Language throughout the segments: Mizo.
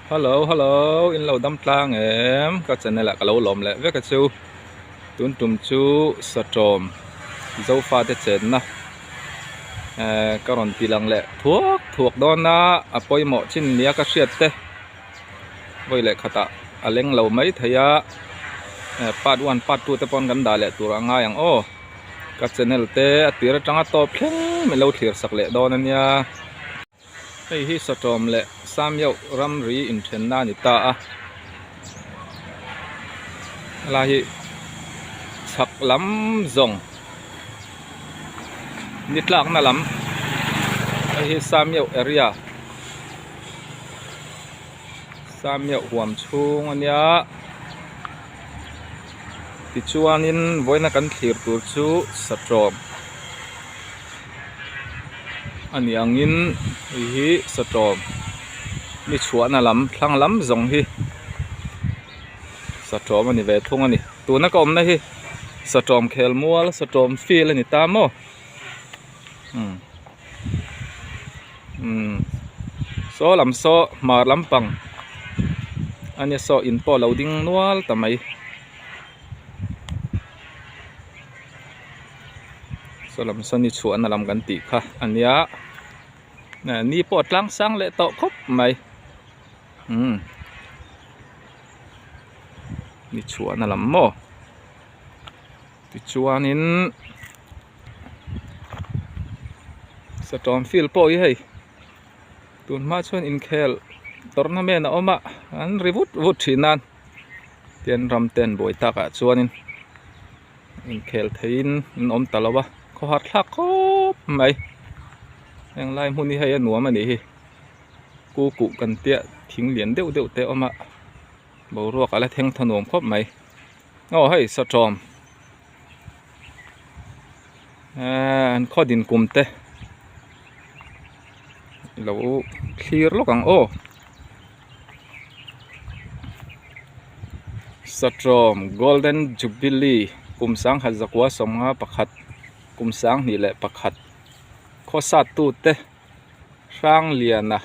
Hello hello in lo dam tlang em ka channel ah ka lo lawm leh vek a chu tun tum chu satawm zofa te chenna ehh ka rawn ti lang leh thuak thuak dawn a a pawimawh chin nia ka hriat te vawi leh khatah a leng lo mai thei a ehh part one part two te pawn kan dah leh tur a ngai ang aw ka channel te a tir atanga tawp thleng min lo thlir sak leh dawn a nia. Hei hi Satawm leh Samyauh ramri inthenna a ni ta a, helai hi chhak lam zawng ni tlakna lam hei hi Samyauh area Samyauh huam chhung a nia tichuanin vawiina kan thlir tur chu Satawm. A ni angin hei hi satawm ni chhuahna lam thlang lam zawng hi satawm a ni ve thung a ni tuna ka awmna hi satawm khel mual satawm field a ni ta maw umm umm saw lam saw hmar lampang a nia saw in pawh a lo ding nual ta mai. Saw lam saw ni chhuahna lam kan tih kha a nia ni pawh a tlang sang leh tawh khawp mai umm ni chhuahna lam maw tichuanin satawm field pawh hi hei tun hma chuan inkhel tournament a awm a an ri vut vut thin a tian ram te an buai takah chuanin. Inkhel theiin an awm ta lo a khawhar thlak khawp mai heng lai hmun hi hei a nuam a nih hi ku kuh kan tia thing lian deuh deuh te a awm a boruak a la thleng tha nuam khawp mai aw hei sawtawm ehh an khaw din kum te lo thlir lawk ang aw. Satrawm Golden Jubilee kum sangkhat zakua sawmnga pakhat kum sanghnih leh pakhat khawsat tute Hrangliana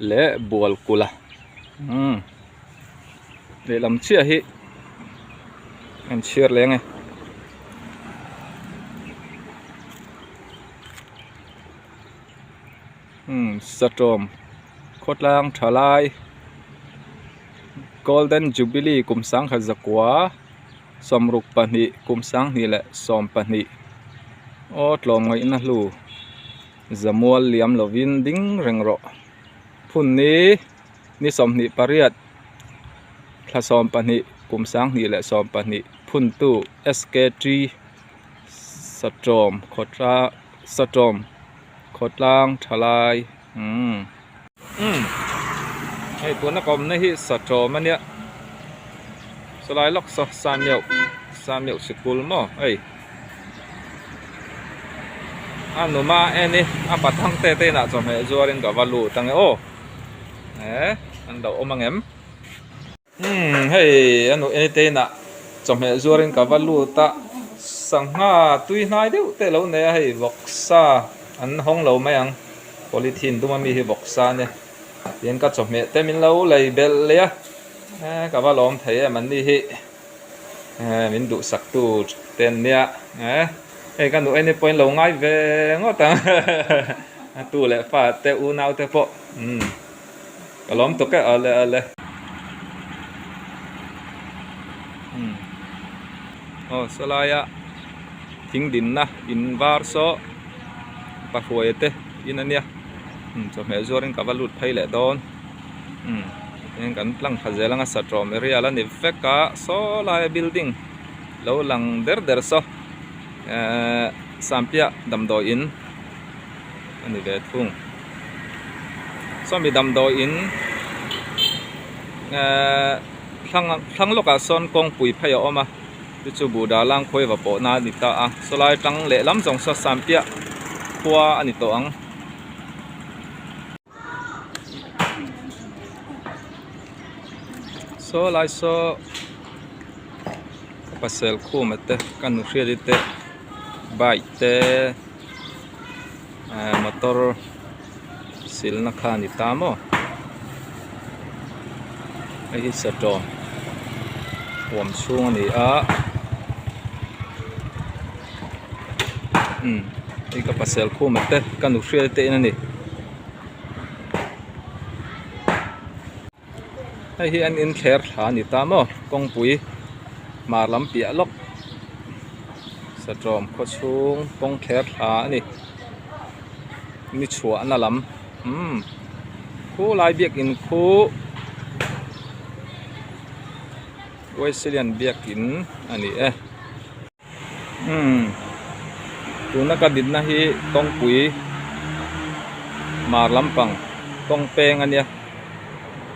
leh Bualkula umm lehlam chiah hi an chhiar leng e. Umm Satawm khawtlang thalai Golden Jubilee kum sangkhat zakua sawmruk pahnih kum sanghnih leh sawm pahnih aw tlawmngaihna hlu zamual liam lovin ding reng rawh phun ni ni sawmhnih pariat thla sawm pahnih kum sanghnih leh sawm pahnih phuntu SKT Satawm khawtlang Satawm. Khawtlang thalai umm umm hei tuna ka awmna hi satawm a nia sawlai lawk saw sameuh sameuh sikul maw hei a numa en i a pathang te te inah chawhmeh zuarin ka va lut ange aw eh an lo awm angem. Umm hei a nu eni te inah chawhmeh zuarin ka va lut a sangha tui hnai deuh te lo nei a hei vawksa an hawng lo mai ang polythene dum ami hi vawksa ania tihian ka chawhmeh te min lo lei belh leh a eh ka va lawm thei em an ni hi eh min duhsak tu te an nia eh hei ka nu eni pawhin lo ngai ve ngawt ang a tu leh fa te unau te pawh umm. Ka lawm tuk e ale ale. Umm aw sawlaia thing dinna in var saw pahruaia te in a nia umm chawhmeh zuarin ka va lut phei leh dawn umm tihian kan tlang thla zel anga satrawm area la ni vek a sawlaia building lo lang der der saw ehh sampiah damdawi in a ni ve thung. Sawmi damdawi in ehh thlang thlang lawkah sawn kawngpui phei a awm a chu chu Buddha lang khawi va pawhna a ni ta a sawlai tang lehlam zawng saw Sampiah khua a ni tawh ang. Saw lai saw ka pasel khuma te ka nu hriati te bike te. Ehh motor silna kha a ni ta maw. Hei hi satawm huam chhung a ni a umm hei ka pasel khum te ka nu hriat te in a ni. Hei hi an in thler thla a ni ta maw kawngpui hmar lam piah lawk satawm khaw chhung kawng thler thla a ni ni chhuahna lam umm khulai biakin khu Wesleyan biakin a ni e umm tuna ka dinna hi kawngpui hmar lampang kawng peng a nia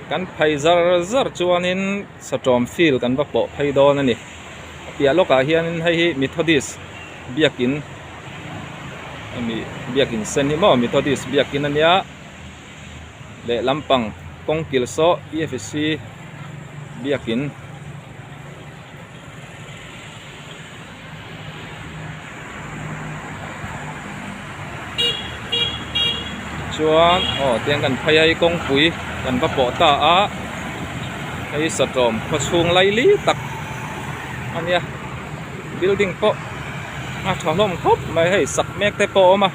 kan phei zar zar chuanin satawm field kan va pawh phei dawn a ni a piah lawkah hianin hei hi Methodist biakin hemi biakin sen hi maw Methodist biakin a nia lehlam pang kawng kil saw E F C biakin. Chuan aw tiang kan phei a hei kawngpui kan va pawh ta a hei satawm khaw chhung laili tak a nia building pawh a tha hlawm khawp mai hei sak mek te pawh a awm a.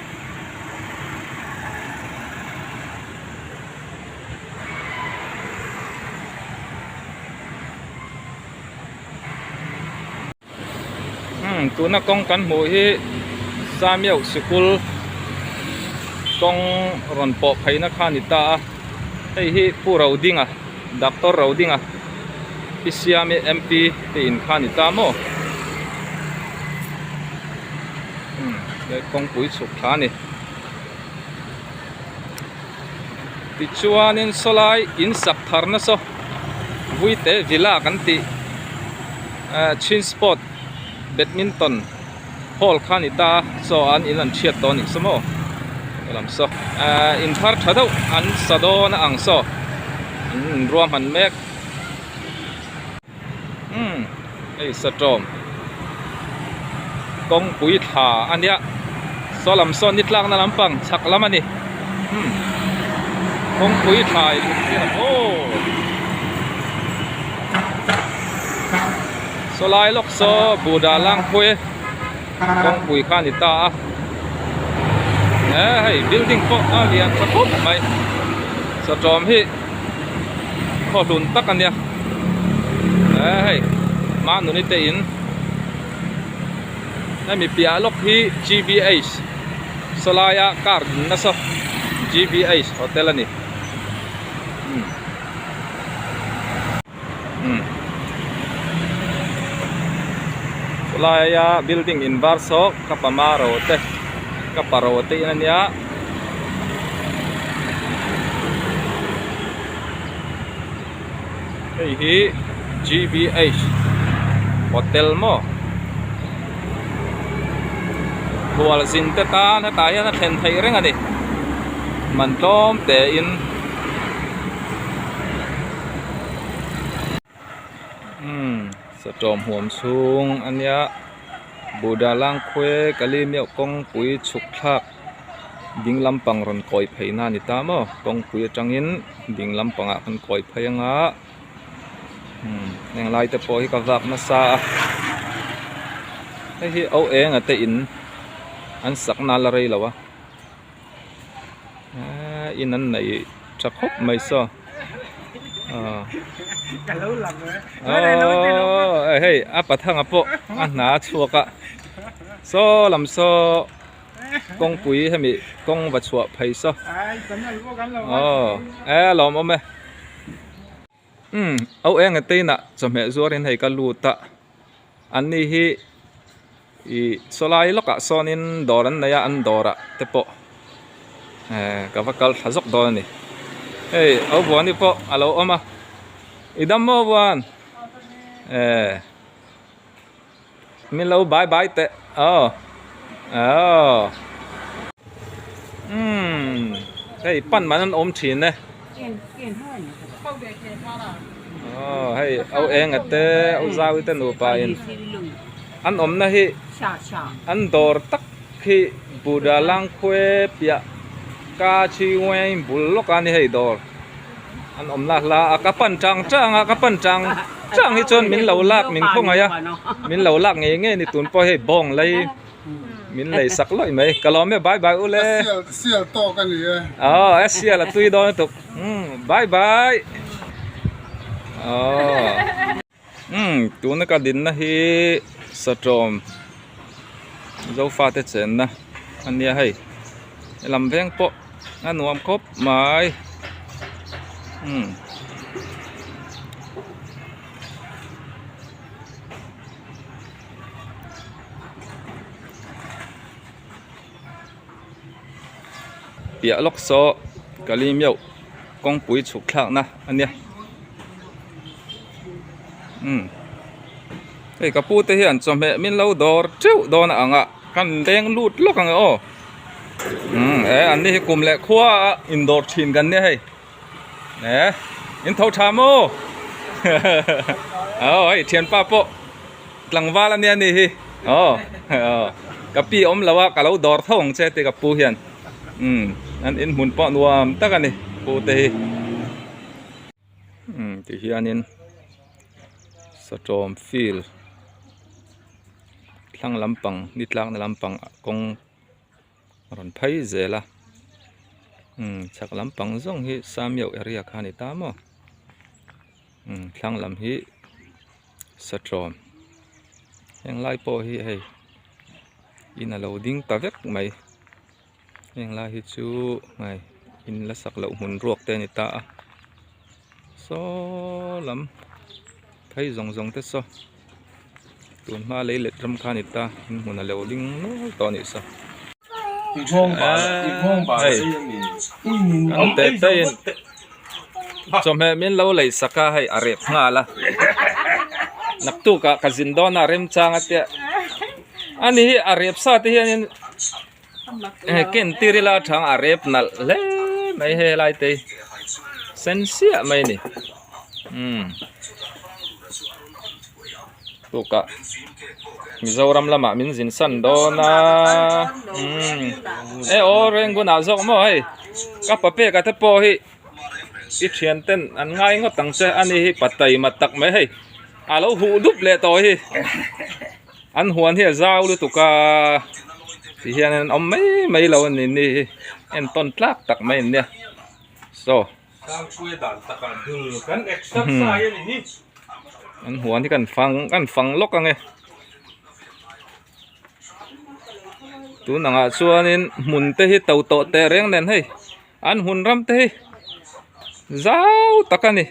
Umm tuna kawng kan hmuh hi Samiau sikul kawng rawn pawh pheina kha a ni ta a hei hi Pu Rodinga Doctor Rodinga Pi Siami M_P te in kha a ni ta maw umm kawngpui chhuk thla a ni. Tichuanin sawlai in sak thar nasa Vuite Villa kan tih eh chin sport badminton hall kha a ni ta a saw an in an chhiat tawh a nih saw maw helam saw eh in thar tha deuh an sa dawn a ang saw an inruahman mek umm hei satawm kawngpui thla a nia saw lam sawn ni tlakna lampang chhak lam a ni umm kawngpui thla aw saw lai lawk saw buddha langpui kawngpui kha a ni ta a eh hei building pawh a lian tha khawp mai satawm hi. Khaw hlun tak a nia eh hei Manuni te in hemi piah lawk hi G_B_H sawlaia car din nasa G_B_H hotel a ni umm umm sawlaia building in var saw ka pama ro te ka pa ro te in a nia. Hei hi G_B_H hotel maw hual zin te tan hetah hian a thlen theih reng a ni man tlawm te in umm satawm huam chhung a nia Buddha Langkhuai Kalimiah kawngpui chhuk thlak. Ding lampang rawn kawi phei na a ni ta maw kawngpui atangin ding lampangah kan kawi phei anga umm heng lai te pawh hi ka vak nasa a hei hi au eng a te in an sak na la rei lo a eee in an nei tha khawp mai saw aw aw hei a pathanga pawh a hna a chhuak a saw lam saw. Kawngpui hemi kawng va chhuah phei saw aw e a lawm awm e umm au eng e te inah chawhmeh zuarin hei ka lut a an ni hi ih sawlai lawkah sawnin dawr an nei a an dawrah te pawh eh ka va kal thla zawk dawn a ni hei au buani pawh a lo awm a i dam maw buan eh. Min lo bye bye teh aw aw umm hei pan man an awm thin e aw hei au enga te au zau te nupa in an awmna hi an dawr tak hi Buddha Langkhuai piah Ka Chi Weng bul lawk a ni hei dawr. An awm la hla a, ka pan chang chang a, ka pan chang chang hi chuan min lo lak min khawngaih a, min lo lak ngei ngei ni tun pawh hei bawng lei min lei sak lawih mai, ka lawm e bye bye u le. Sial tawk a ni e. Aw e sial a tui dawn lutuk bye bye aw umm tuna ka dinna hi satawm Zofate chenna a nia hei helam veng pawh a nuam khawp mai umm. Piah lawk saw kali meuh kawngpui chhuk thlakna a nia umm hei ka pu te hian chawhmeh min lo dawr teuh dawn a ang a kan leng lut lawk ang e aw umm e an ni hi kum leh khua a indawr thin kan nia hei e in tho tha maw aw hei thianpa pawh. Tlangval a nia ni hi aw ka pi awm lo a ka lo dawr tho ang che tih ka pu hian umm an inhmun pawh nuam tak a ni pu te hi umm ti hianin satawm field thlang lampang ni tlakna lampang kawng a rawn phei zel a umm chhak lampang zawng hi Samiau area kha a ni ta maw umm thlang lam hi. Satrawm heng lai pawh hi hei in a lo ding ta vek mai heng lai hi chu hei in la sak loh hmun ruak te a ni ta a saw lam phei zawng zawng te saw tun hma lei let ram kha a ni ta in hmun a lo ding nual tawh a nih saw hei kan teh te in. Chawhmeh min lo lei sak a hei a rep nghal a naktuk ah ka zin dawn a remchang a tia ani hi a rep sa te hianin hei ken tir ila a thang a rep nalh hle mai he lai te hi sen siah mai a ni umm tukah Mizoram lamah min zin san dawn a umm e aw Rangoon ah zawk maw hei ka pa pek a te pawh hi i thian ten an ngai ngawt ang che ani hi pa taima tak mai hei a lo huh dup leh tawh hi an huan hi a zau lutuk a ti hian an awm mai mai lo a ni ni hi entawn tlak tak mai an nia saw. An huan hi kan fang kan fang lawk ang e tun angah chuanin hmun te hi to tawh teh reng nen hei an hun ram te hi zau tak a ni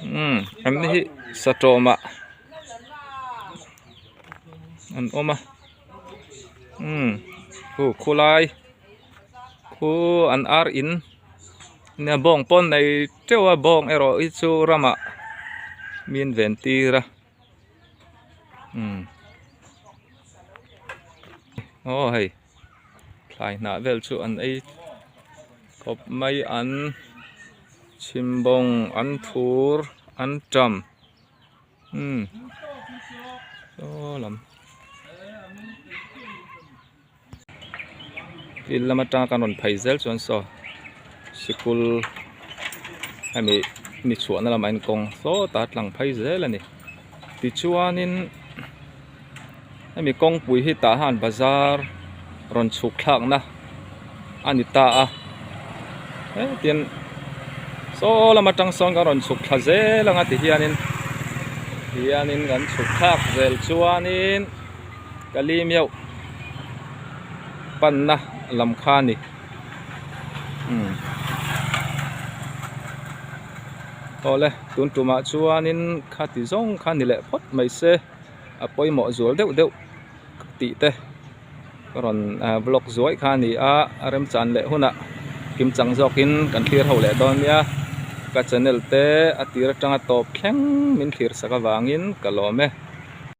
umm an ni hi satawmah an awm a umm khu khulai. Khu an ar in nia bawng pawn nei teuh a bawng erawh hi chu ramah min ven tir a umm aw hei thlai hnah vel chu an ei khawp mai an chhimbawng an thur an ṭam. Umm saw lam field lam atanga kan rawn phei zel chuan saw sikul hemi ni chhuahna lamah hian kawng sawtah a tlang phei zel a ni tichuanin hemi kawngpui hi tah han bazar rawn chhuk thlakna a ni ta a hetiang saw lam atang sawn kan rawn chhuk thla zel ang a ti hianin hianin kan chhuk thlak zel chuanin Kali meuh panna lam kha a ni umm awle tun tumah chuanin khati zawng kha ni leh phawt mai se a pawimawh zual deuh deuh tih te ka rawn vlog zuai kha a ni a a remchan leh hunah kimchang zawkin kan thlir ho leh dawn nia ka channel te a tir atanga tawp thleng min thlir sak avangin ka lawm e.